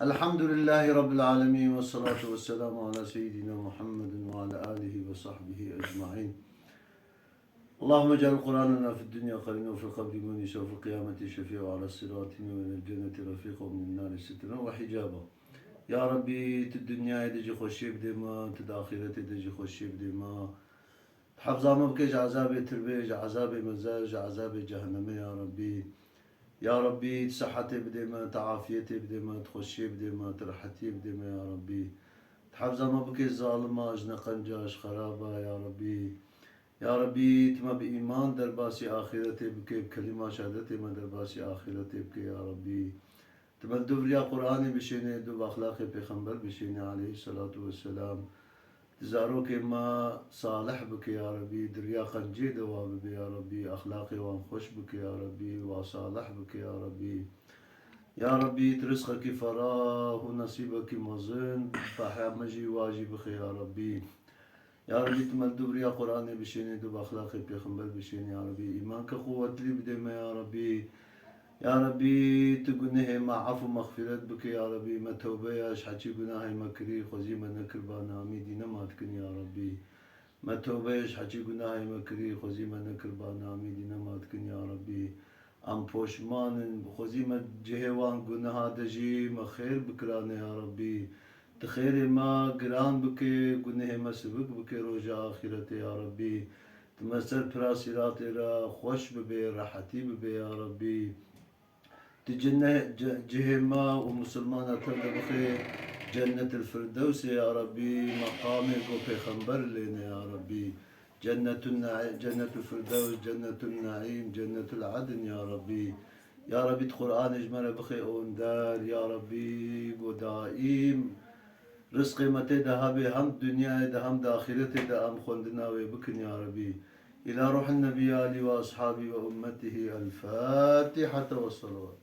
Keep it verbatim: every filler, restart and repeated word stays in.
الحمد لله رب العالمين، والصلاة والسلام على سيدنا محمد وعلى آله وصحبه أجمعين. اللهم اجعل قرآننا في الدنيا قرينا، وفي القبر منيسا، وفي القيامة شفيعا، وعلى الصراط نورا، وإلى الجنة رفيقا، ومن النار سترا وحجابا. Ya Rabbî, tu dinyayê de jî xweşiyê bidê me, tu di axîretê de jî xweşiyê bidê me. Hifza me bike ji ezabê tirbê, ji ezabê mezer, ji ezabê cehennemê ya Rabbî. Ya Rabbî, tu sihetê bidê me, tu afiyetê bidê me, tu xweşiyê bidê me, tu rehetiyê bidê me ya Rabbî. Tu hifza me bike ji zalima, ji neqenca, ji xeraba ya Rabbî. Ya Rabbî, tu me bi îman derbasî axîretê bike, bi kelîma şehadetê me derbasî axîretê bike ya Rabbî. Tu me li dû viriya Qur'anê bişêne, dû bi axlaqê Pêxember bişêne aleyhisselatu vesselam. Tu zarokê me salih bike ya Rabbî, di riya qencê de wa bibe ya Rabbî, axlaqê wan xweş bike ya Rabbî, wa salih bike ya Rabbî. Ya Rabbî, tu rizqekî ferah û nesîbekî mezin, fehya me jî wa jî bixe ya Rabbî. Ya Rabbî, tu me li dû viriya Qur'anê bişêne, dû bi axlaqê Pêxember bişêne ya Rabbî. Îmanke quwetlî bidê me ya Rabbî. Ya Rabbî, tu gunehê me ef û mexfîret bike ya Rabbî. Me tewbe ya ji heçî gunahê me kirî, xwezî me nekir ba namî dîne ma dikin ya Rabbî. Me tewbe ya ji heçî gunahê me kirî, xwezî me nekir ba namî dîne ma dikin ya Rabbî. Em poşman in, xwezî me cihê wan guneha de jî me xêr bikirane ya Rabbî. Tu xêrê me giran bike, gunehê me sivik bike roja axîretê ya Rabbî. Tu me ser pira sîratê re xweş bibê, rehetî bibê ya Rabbî. Tu cine-, ce-, cihê me û misilmana tev de bixe Cennetil Firdewsê ya Rabbî, meqamê ku pêxember lêne ya Rabbî. Cennetun Naî-, Cennetul Firdews, Cennetul Naîm, Cennetul Edn ya Rabbî. Ya Rabbî, tu Qur'anê ji me re bixe onder, ya Rabbî, ku daîm rizqê me tê de hebe, hem di dinyayê de hem di axîretê de em xwendina wê bikin ya Rabbî. Îla ruhin Nebî, alî ve ashabî ve ummetihî, El Fatîhete ve selawat.